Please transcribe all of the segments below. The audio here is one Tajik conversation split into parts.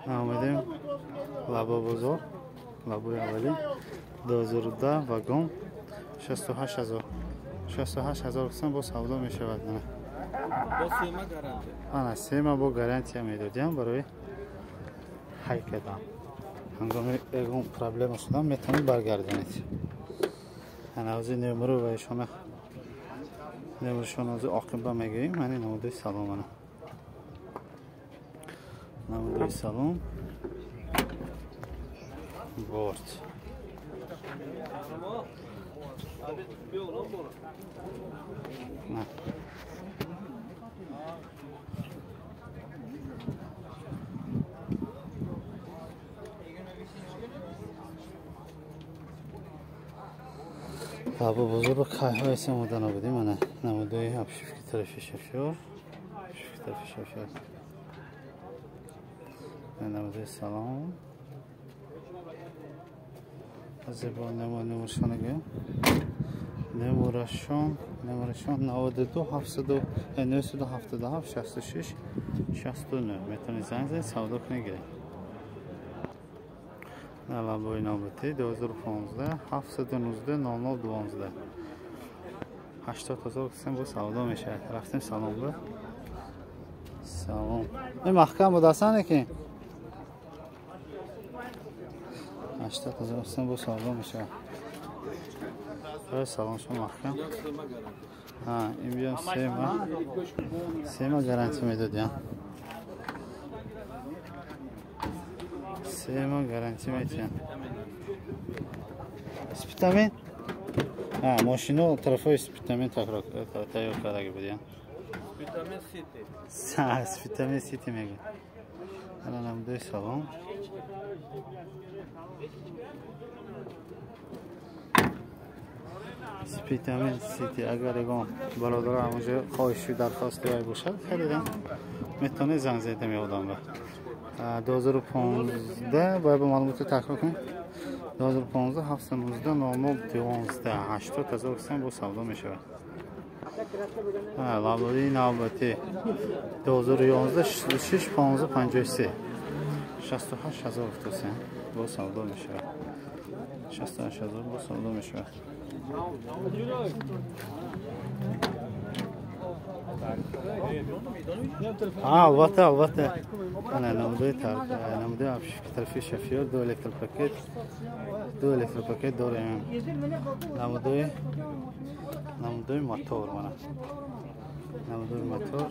Омадем Лабо бозор, лабои аввалӣ 2010 вагон 68000. 68000 қисм бо савдо мешавад. Ана сема бо гарантия медодям барои ҳай кардан. Ҳангоми ягон проблема шудан метавонед баргардонед. Ана ҳозир номеру ва ишона номершон ҳозир оқиба мегӯем. Мани намудои салом ана. Намудои салом. Борт. На. Лабо бозорро кайҳо эсе омода набудем. Ана намудои обшивки тарафи шофёр. Обшивки тарафи шофёр. Намудои салом. Зебо номершон гӯем. Номерашон 92 700 977 66 69. Метавонед занг занед, савдо кунед, гиред. Лабои навбатӣ 2015 719 00 12. 80,000 қисм бо савдо мешавад. Рафтем салом ба. Салом. Ин маҳкам будасан ки 80,000 қисм бо савдо мешавад. Салом шумо маҳкам. Ҳа, ин биём сема. Сема гарантия медодям. Сема гарантия медиҳам. Спитамен? А, мошино тарафҳои Спитамен тайёр кардаги будям. Спитамен Сити. Спитамен Сити мегӯям. Ана намудои салом. Спитамен Сити. Агар ягон бародаро ҳамонҷо хоҳишу дархости вай бошад, харидам. Метавонед занг занед меодам ба. 2015 бояд ба маълумоти такрор кунем. 2015 719 00 12 80,000 қисм бо савдо мешавад. Лабои навбатӣ 2011 66 15 53 68,000 қисм бо савдо мешавад. 68,000 бо савдо мешавад. Албатта, албатта. Ана намудои намудои обшивки тарафи шофёр, ду электропакет дорем. Намудои мотор мана. Намудои мотор.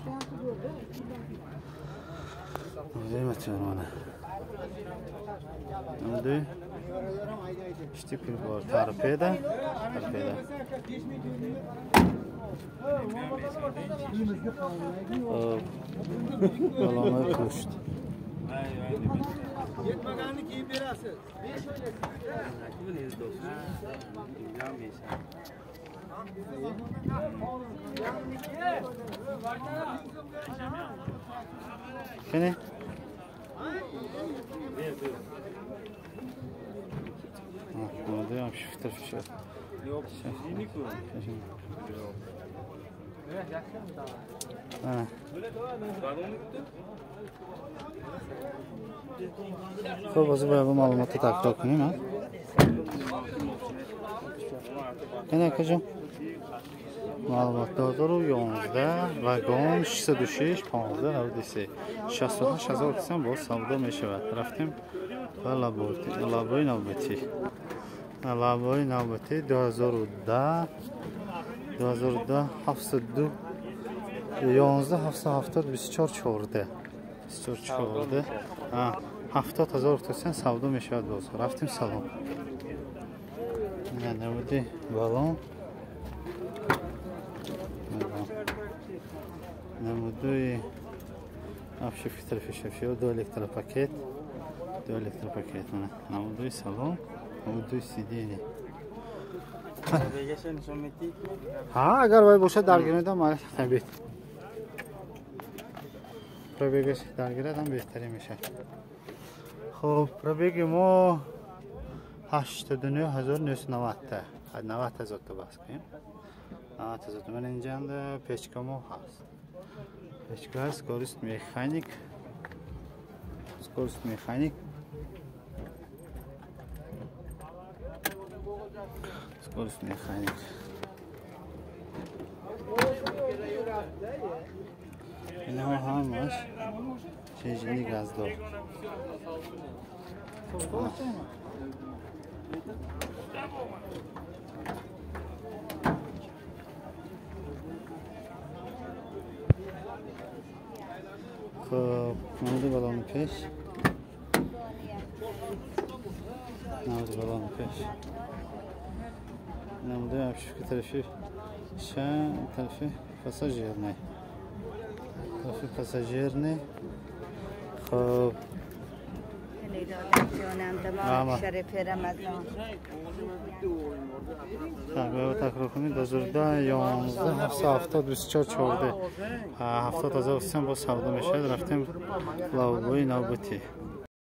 Намудои мотор мана. Намудои штипер бор торпеда, торпеда. Балонҳои пушт. Кане? Намудои обшивки тарафи шофёр. Хуб, ҳозир бояд маълумотро такрор кунем. Кане акаҷон? Маълумот 2011 вагон 606 15 93 68,000 қисм бо савдо мешавад. Рафтем ба лабои навбатӣ. Лабои навбатӣ 2010 2010 702 11 770 24 14 24 14 70,000 қисм савдо мешавад боз. Рафтем салом. Намуди балон. Намудои обшивки тарафи шофёр, ду электропакет, намудои салон, намудои сиденье. Ҳа, агар вай бошад даргиридам, табиат. Пробегаш даргирадам беҳтарин мешавад. Хуб, пробеги мо 89990 90,000 то баҳс кунем. 90,000 то. Ман инҷанда печка мо ҳаст. Печка ҳаст, горист механик. Скорость механик. Скорость механик. Инҳо ҳамаш шежини газдор. Хуб, намуди балони пеш. Намуди балони пеш. Намуди обшивка тарафи ша, тарафи пассажирный. Тарафи пассажирный. Хуб. شریف رمضان. Так, такрор кунед 2010 770 24 14 70 ҳазор сом бо савдо мешавад. Рафтем лавбои навбатӣ.